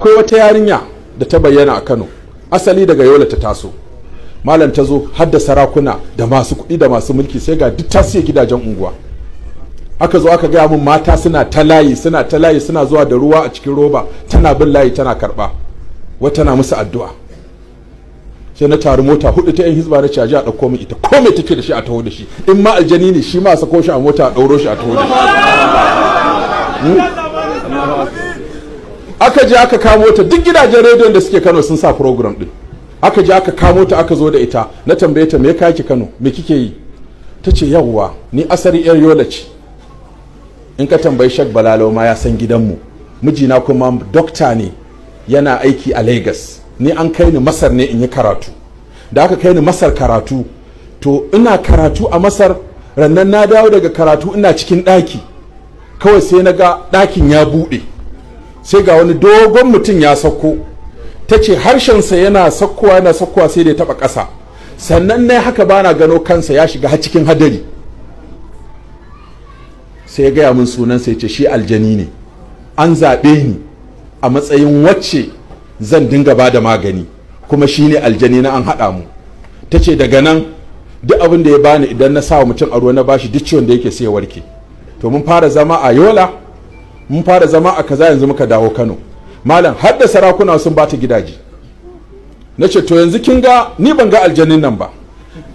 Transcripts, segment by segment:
Akwai wata yarinya da ta bayyana a Kano, asali daga Yola ta taso. Malam, ta zo har da sarakuna da masu kuɗi da masu mulki, sai ga duk ta siya gidajen unguwa. Aka zo aka gaya mun mata suna ta layi, suna ta layi, suna zuwa da ruwa a cikin roba, tana bin layi tana karba, wata na musu addu'a. Sai na taru mota hudu ta yan hizba, na caji a ɗauko min ita, ko me take da shi a taho da shi, in ma aljani ne shi ma a sako shi a mota a ɗauro shi a taho da shi. Aka je aka kamo ta. Duk gidajen rediyon da suke Kano sun sa program din. Aka je aka kamo ta, aka zo da ita. Na tambaye ta, "Me ka ki Kano? Me kike yi?" Ta ce, "Yawwa, ni asali yar Yola ce. In ka tambayi Shek Balalo ma ya san gidanmu. Mijina kuma dokta ne, yana aiki a Lagos. Ni an kai ni Masar ne in yi karatu. Da aka kai ni Masar karatu, to ina karatu a Masar, rannan na dawo daga karatu, ina cikin ɗaki, kawai sai na ga ɗakin ya buɗe, sai ga wani dogon mutum ya sauko." Ta ce harshensa yana sakkowa, yana sakkowa, sai da ya taɓa ƙasa. Sannan na haka bana gano kansa, ya shiga har cikin hadari. Sai ya gaya min sunan, sai ce shi aljani ne. An zaɓe ni a matsayin wacce zan dinga ba da magani, kuma shi ne aljani na, an haɗa mu. Ta ce daga nan duk abin da ya bani, idan na sa mutum a ruwa na bashi, duk ciwon da yake sai ya warke. To mun fara zama a Yola, mun fara zama a kaza, yanzu muka dawo Kano. Malam, har da sarakuna sun bata gidaje. Na ce, "To yanzu kin ga ni ban ga aljanin nan ba.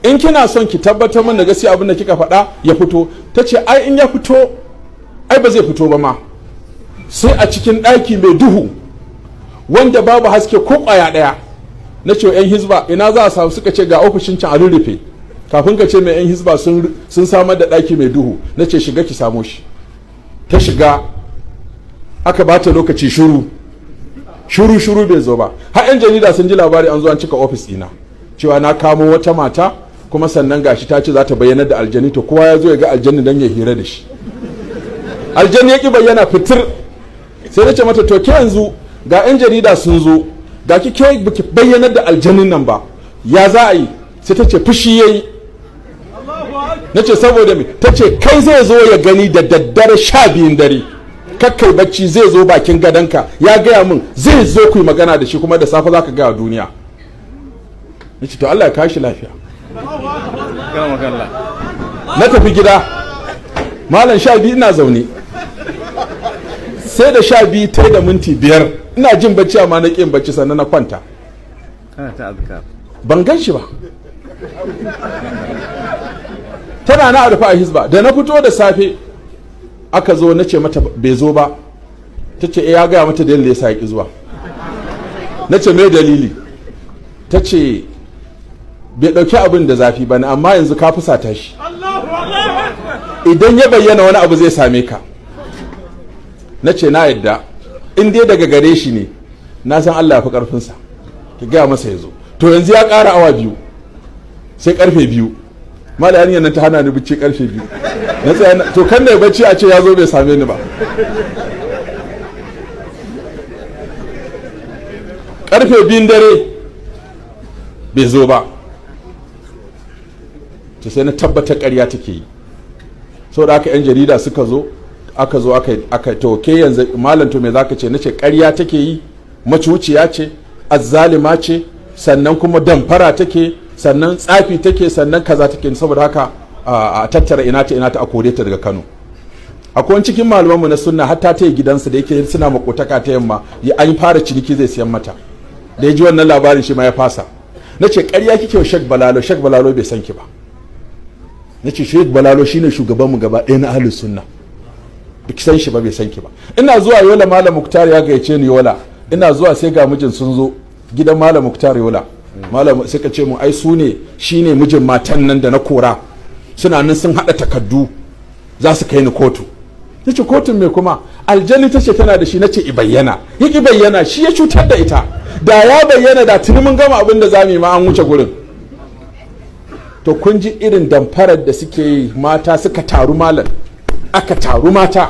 In kina son ki tabbatar min da gaskiya abin da kika faɗa, ya fito." Ta ce, "Ai in ya fito, ai ba zai fito ba ma, sai a cikin ɗaki mai duhu wanda babu haske ko ƙwaya ɗaya." Na ce, "Yan hizba, ina za a samu?" Suka ce ga ofishin can a rurrufe. Kafin ka ce mai, yan hizba sun samar da ɗaki mai duhu. Na ce, "Shiga ki samo shi." Ta shiga, aka bata lokaci, shiru shiru shiru, bai zo ba. Har yan jarida sun ji labari, an zo an cika ofis ɗina cewa na kamo wata mata, kuma sannan gashi ta ce za ta bayyana da aljani. To kowa ya zo ya ga aljani dan ya hira da shi. Aljani ya ki bayyana fitir. Sai na ce mata, "To ke yanzu ga yan jarida sun zo, ga ki ke baki bayyanar da aljanin nan ba, ya za a yi?" Sai ta ce fushi yayi. Na ce, "Saboda me?" Ta ce kai zai zo ya gani da daddare, 12n dare, kakkai bacci, zai zo bakin gadonka, ya gaya min zai zo ku yi magana da shi, kuma da safe za ka gaya duniya. Na ce, "To Allah ya kashi lafiya." Na tafi gida. Malam, 12 ina zaune, sai da 12 ta da minti 5, ina jin bacci amma na ƙin bacci, sannan na kwanta. Ban gan shi ba. Tana na rufe a hizba. Da na fito da safe aka zo, na ce mata bai zo ba. Ta ce ya gaya mata dalilin ya sa ya ƙi zuwa. Na ce, "Me dalili?" Ta ce bai ɗauki abin da zafi ba ne, amma yanzu ka fusata shi, idan ya bayyana wani abu zai same ka. Na ce, "Na yadda, in dai daga gare shi ne, na san Allah ya fi ƙarfinsa, ki gaya masa ya zo." To yanzu ya ƙara awa 2, sai karfe 2. Mala, yarinyar nan ta hana ni bacci. Karfe 2 na tsaya, to kan da bacci a ce ya zo bai same ni ba. Karfe 2n dare bai zo ba. To sai na tabbatar ƙarya take yi. Saboda haka yan jarida suka zo, aka zo aka, "To ke yanzu malam, to me zaka ce?" Nace ƙarya take yi, macuciya ce, azzalima ce, sannan kuma damfara take, sannan tsafi take, sannan kaza take. Saboda haka a tattara ina ta ina ta, a kore ta daga Kano. Akwai cikin malamanmu na sunna, hatta ta gidansa da yake suna makotaka ta yamma, ya an fara ciniki zai siyan mata. Da ya ji wannan labarin, shi ma ya fasa. Na ce, "Ƙarya kike wa Shek Balalo. Shek Balalo bai san ki ba." Na ce, "Shek Balalo shine shugabanmu gaba ɗaya na ahlus sunna. Biki san shi ba, bai san ki ba." Ina zuwa Yola, Malam Muktar ya gayyace ni Yola. Ina zuwa sai ga mijin sun zo gidan Malam Muktar Yola. Malam, suka ce mu ai su ne, shine mijin matan nan da na kora, suna nan sun hada takaddu za su kai ni kotu. Nace, "Kotun me kuma?" Aljani tace tana da shi. Nace i bayyana. Ya ki bayyana. Shi ya cutar da ita. Da ya bayyana, da tuni mun gama abin da zamu yi ma, an wuce gurin. To kun ji irin damfarar da suke yi. Mata suka taru, malam, aka taru mata.